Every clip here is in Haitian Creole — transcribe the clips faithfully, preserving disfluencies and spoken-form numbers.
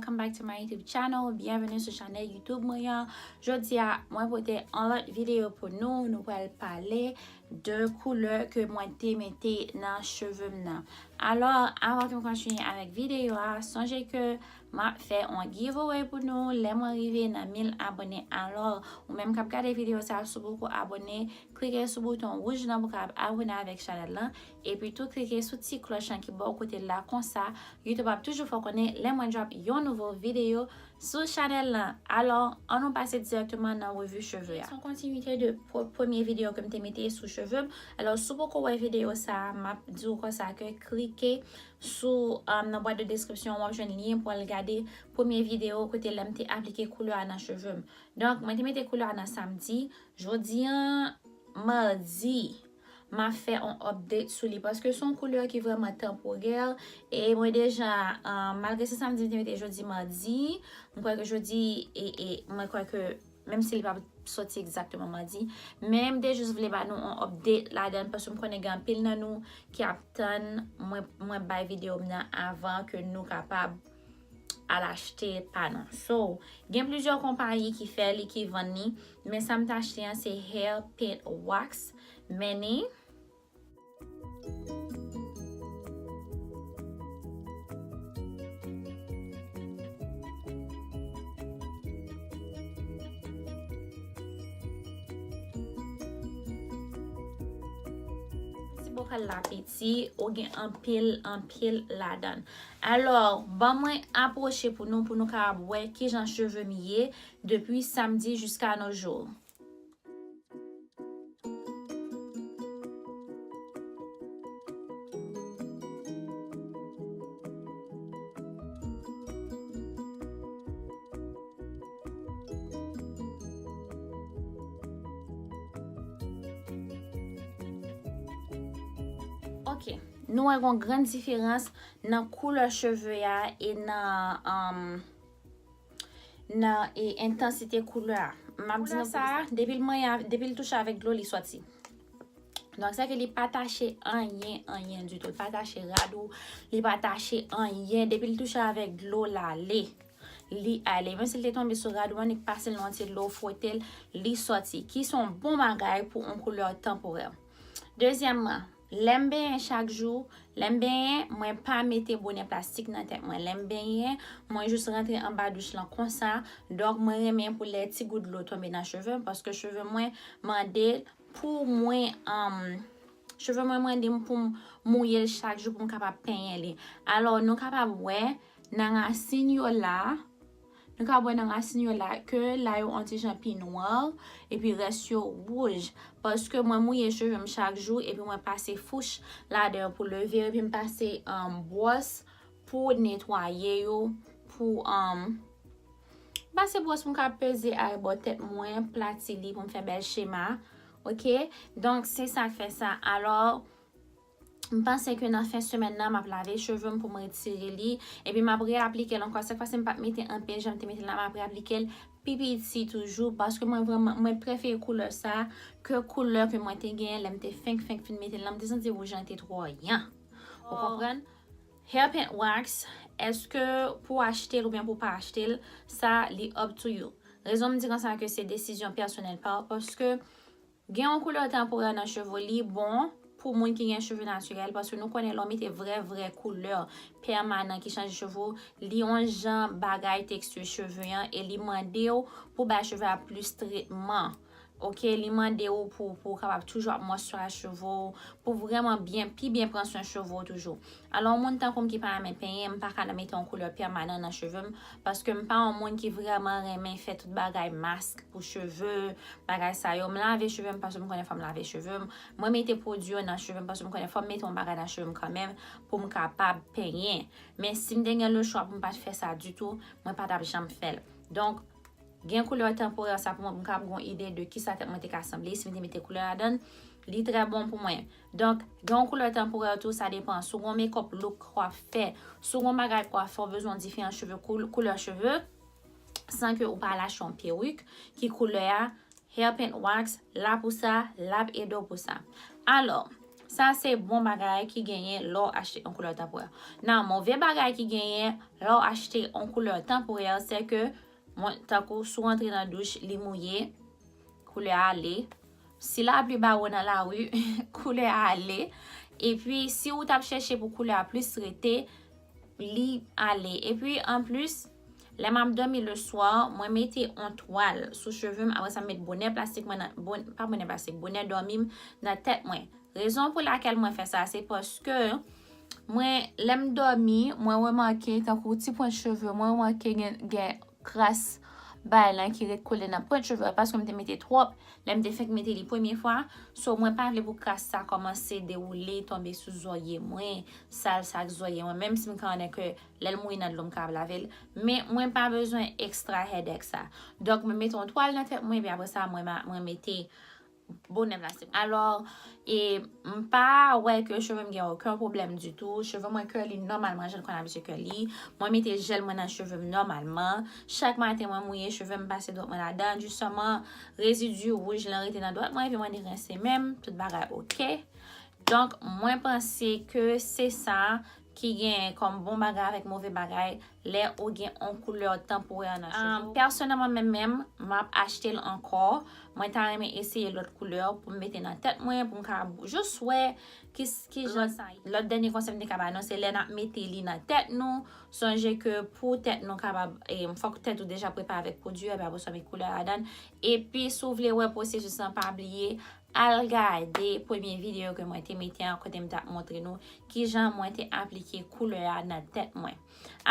Welcome back to my YouTube channel. Byenveni sou chanèl YouTube mwen an. Jodi a, mwen pote yon lòt videyo pou nou. Nou pral pale de koulè ke mwen te mete nan cheve m nan. Alò, avan ke m kontinye avèk videyo a, sonje ke m ap fè yon giveaway pou nou lè mwen rive nan mil abòne. Alò, ou menm k ap gade videyo sa a, si w poko abòne, klike sou bouton wouj lan pou w kapab abòne avèk chanèl lan. Epi tou klike sou ti klòch lan ki bò kote la konsa. YouTube ap toujou fè w konnen lè mwen drop yon nouvo videyo sou chanèl lan. Alò, ann nou pase dirèkteman nan revi cheve a. Se yon kontinite de pre- premye videyo ke m te mete sou cheve m. Alò, si w poko wè videyo sa a, m ap di w konsa ke klike sou, um, nan bwat de deskripsyon, w ap jwenn lyen pou al gade premye videyo kote lè m te aplike koulè a nan cheve m. Donk, mwen te mete koulè a nan samdi. Jodi an, madi, m ap fè yon update sou li paske se yon koulè ki vrèman tanporè. E mwen deja, uh, malgre se samdi m te mete jodi madi, m kwè ke jodi, e, e, mwen kwè ke, menm si li pa soti egzakteman madi, men m te jis vle ba nou yon update ladan l paske m konnen gen anpil nan nou ki ap tann mwen, mwen bay videyo m nan avan ke nou kapab al achte pa nou. So, gen plizyè konpayi ki fè li, ki vann li, men sa m t achte an se Hair Paint Wax. Men ni. Ti bokal la piti, ou gen anpil, anpil ladan l. Alò, ban mwen apwoche pou nou, pou nou kapab wè kijan cheve m ye depi samdi jiska nos jours. Ok, nou wè gon gran diferans nan koulè cheve a e nan, um, nan, e, entansite koulè a. M ap di nou sa, depi l manyen, depi l touche avèk dlo, li soti. Donk, sa ke li pa tache anyen, anyen ditou. Li pa tache rad ou, li pa tache anyen. Depi l touche avèk dlo, l ale. Li ale. Menm si l te tonbe sou rad ou, annik pase l nan yon ti dlo, fwote l, li soti. Ki se yon bon bagay pou yon koulè tanporè. Dezyèmman, lè m benyen chak jou, lè m benyen, mwen pa mete bonè plastik nan tèt mwen. Lè m benyen, mwen jis rantre anba douch lan konsa. Donk, mwen renmen pou lè ti gout dlo tonbe nan cheve m, paske cheve mwen mande pou mwen, um, cheve mwen mande m pou m mouye l chak jou pou m kapab penyen li. Alò, nou kapab wè nan rasin yo la, nou kapab wè nan rasin yo la ke la yo on ti jan pi nwa, epi rès yo wouj. Paske mwen mouye cheve m chak jou, epi mwen pase fouch ladan yo pou leve, epi m pase, um, bwòs pou netwaye yo, pou, um, pase bwòs pou m ka peze arebò tèt mwen, plati li pou m fè bèl chema. Ok? Donk, se sa k fè sa. Alò, m panse ke nan fen semèn nan, m ap lave cheve m pou m retire li. Epi m ap reaplike l ankò. Sèk fwa si m p ap mete anpil jan m te mete l la, m ap reaplike l pi piti toujou. Paske mwen vrèman, mwen prefere koulè sa ke koulè ke mwen te genyen lè m te fenk, fenk fin mete l la. M te santi wouj lan te twò yan. Ou konprann? Hair paint wax, èske pou w achte l oubyen pou w pa achte l, sa li up to you. Rezon m di konsa ke se desizyon pèsonèl pa w, paske gen yon koulè tanporè nan cheve w, li bon pou moun ki gen cheve natirèl, paske nou konnen lè w mete vrè, vrè koulè pèmanan ki chanje cheve w, li yon jan bagay teksti cheve an, e li mande w pou bay cheve a plis tretman. Ok, li mande w pou, pou w kapab toujou ap moisturize cheve w, pou vrèman byen, pi byen pran swen cheve w toujou. Alò, yon moun tankou m ki pa renmen penyen, m pa ka mete yon koulè pèmanan nan cheve m, paske m pa yon moun ki vrèman renmen fè tout bagay mask pou cheve, bagay sa yo. M lave cheve m paske m konnen fò m lave cheve m. Mwen mete pwodui yo nan cheve m paske m konnen fò m mete yon bagay nan cheve m kanmenm pou m kapab penyen. Men si m te gen lechwa pou m pa t fè sa ditou, mwen pa t ap janm fè l. Donk, gen koulè tanporè sa pou mwen, pou m kapab gen yon ide de kisa tèt mwen te ka sanble si m te mete koulè ladan l. Li trè bon pou mwen. Donk, gen yon koulè tanporè tou, sa depann. Si w gen yon makeup look w ap fè, si w gen yon bagay w ap fè, w bezwen yon diferan cheve, koul-, koulè cheve, san ke ou pa al achte yon perik, ki koulè a, Hair Paint Wax la pou sa, l ap ede w pou sa. Alò, Sa se bon bagay ki genyen lè w achte yon koulè tanporè. Nan move bagay ki genyen lè w achte yon koulè tanporè, se ke mwen, tankou si w antre nan douch, li mouye, koulè a ale. Si lapli bare w nan lari, koulè a ale. Epi, si w t ap chèche pou koulè a plis rete, li ale. Epi, anplis, lè m ap dòmi le swa, mwen mete yon twal sou cheve m, apre sa, m met bonè plastik mwen nan, bon, pa bonè plastik, bonè dòmi m nan tèt mwen. Rezon pou lakèl mwen fè sa, se paske mwen, lè m dòmi, mwen remake, tankou ti pwent cheve, mwen remake gen, gen kras bay lan ki ret kole nan pwent cheve a, paske m te mete twòp, lè m te fenk mete li premye fwa. So, mwen pa vle pou kras sa kòmanse dewoule, tonbe sou zòrye mwen, sal sa ak zòrye mwen, menm si m konnen ke lè l mouye nan dlo, m kapab lave l. Men mwen pa bezwen ekstra headache sa. Donk, mwen mete yon twal nan tèt mwen, epi apre sa, mwen, ma- mwen mete bonè plastik. Alò, e m pa wè ke cheve m gen okenn pwoblèm ditou. Cheve mwen curly nòmalman, jan l konn abitye curly. Mwen mete jèl mwen nan cheve m nòmalman. Chak maten mwen mouye cheve m, pase dwèt mwen ladan, jistèman, rezidi wouj lan rete nan dwèt mwen, epi mwen derense men m, tout bagay oke. Donk, mwen panse ke se sa ki gen kòm bon bagay avèk move bagay lè ou gen yon koulè tanporè nan cheve w. Pèsonèlman, mwen menm, m ap achte l ankò. Mwen ta renmen eseye lòt koulè pou m mete nan tèt mwen, pou m ka jis wè ki, ki jan sa ye. Lòt dènye konsèy m te ka ba nou, se lè n ap mete li nan tèt nou, sonje ke pou tèt nou kapab, e, fòk tèt ou deja prepare avèk pwodui a, epi apre sa w met koulè ladan. Epi, si w vle wè pwosesis lan, pa bliye, al gade premye videyo ke mwen te mete an, kote m t ap montre nou kijan mwen te aplike koulè a nan tèt mwen.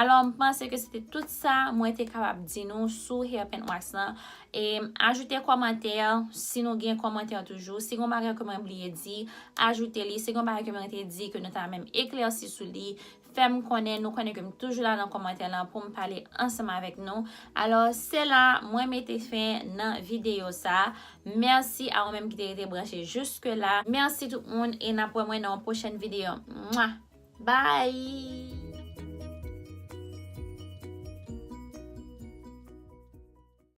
Alò, m panse ke se te tout sa mwen te kapab di nou sou Hair Paint Wax lan. E ajoute kòmantè, si nou gen kòmantè toujou. Si gen bagay ke mwen bliye di, ajoute li. Si gen bagay ke mwen te di ke nou ta menm eklèsi sou li, fè m konnen. Nou konnen ke m toujou la nan kòmantè lan pou m pale ansanm avèk nou. Alò, se la mwen mete fen nan videyo sa. Mèsi a ou menm ki te rete branche jiske la. Mèsi tout moun e n ap wè mwen nan yon pwochèn videyo. Mwa! Bye!